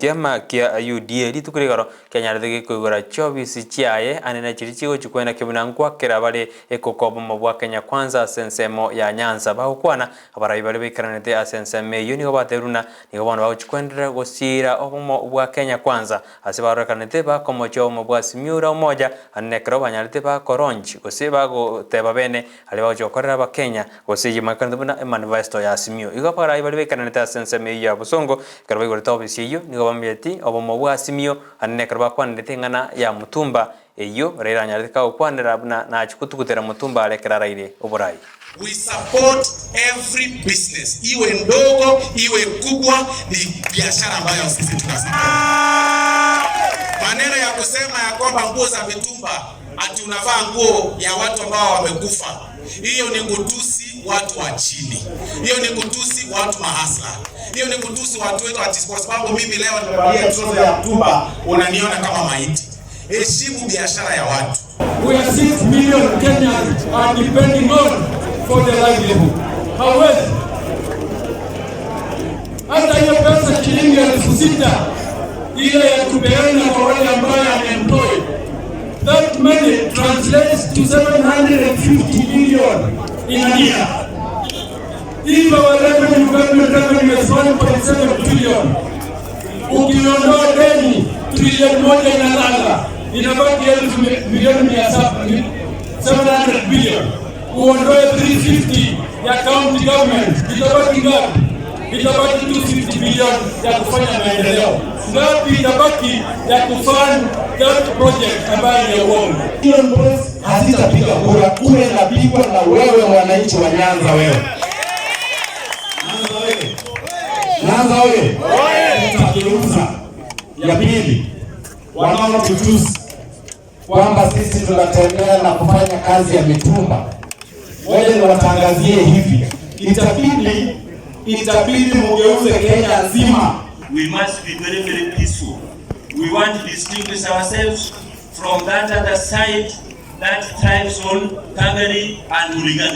Ekiama kia UDA rituko rigoro kianyarete gekoigora chiofisi chiaye anene chiria chigochia kwena kebuna nkwakera bare ekoko obomo bwa Kenya Kwanza ase ensemo ya Nyanza. Bagokwana abarai baria baikaranete ase ensemo eyio nigo batebirie buna nigo bono bagochia kwenderera gosiira obomo bwa Kenya Kwanza ase barorekanete bakomochia obomo bwa Azimio la Umoja anene ekero banyarete bakolaunch gose bagoteba bene aria bagochia gokorera abakenya gose eyio maikaranete buna emanifesto ya Azimio. Igo abarai baria baikaranete ase ensemo eyio ya Bosongo ekero baigorete ofisi eyio nigo bamanyeti obomo bwa Azimio anene ekero bakwanerete eng'ana ya Mutumba eyio Raila anyarete kagokwanera buna nachia gotugutera Mutumba are ekero araire oborai. We support every business iwe ndogo iwe kubwa ni biashara ambayo sisi tuna support. Maneno ya kusema ya kwamba nguo za mitumba ati unavaa nguo ya watu ambao wamekufa, hiyo ni kutusi watu wa chini, hiyo ni kutusi watu mahasla, hiyo ni kutusi watu wetu, ati kwa sababu mimi leo nimevalia trouser ya mtumba unaniona kama maiti. Heshimu biashara ya watu. We are 6 million Kenyans are depending on for their livelihood. Hawezi hata hiyo pesa shilingi 6,000 ile ya kupeana kwa wale ambayo unemployed, that money translates to 750 million in a year. If our revenue, government revenue is 1.7 trillion, ukiondoa deni trilioni 1 inalala, inabaki elfu milioni mia saba, 700 billion. Uondoe 350 ya county government, itabaki ngapi? Itabaki 250 billion ya kufanya maendeleo. Ngapi itabaki ya kufund that project ambayo ni ya uongo? Hiyo hazitapiga kura, kura inapigwa na wewe mwananchi wa Nyanza wewe. Nyanza wewe. Nyanza wewe. Tutageuza. Ya pili, wanaotutusi kwamba sisi tunatembea na kufanya kazi ya mitumba, ngoja niwatangazie hivi, itabidi mugeuze Kenya nzima. We must be very, very peaceful. We want to distinguish ourselves from that other side that thrives on thuggery and hooliganism.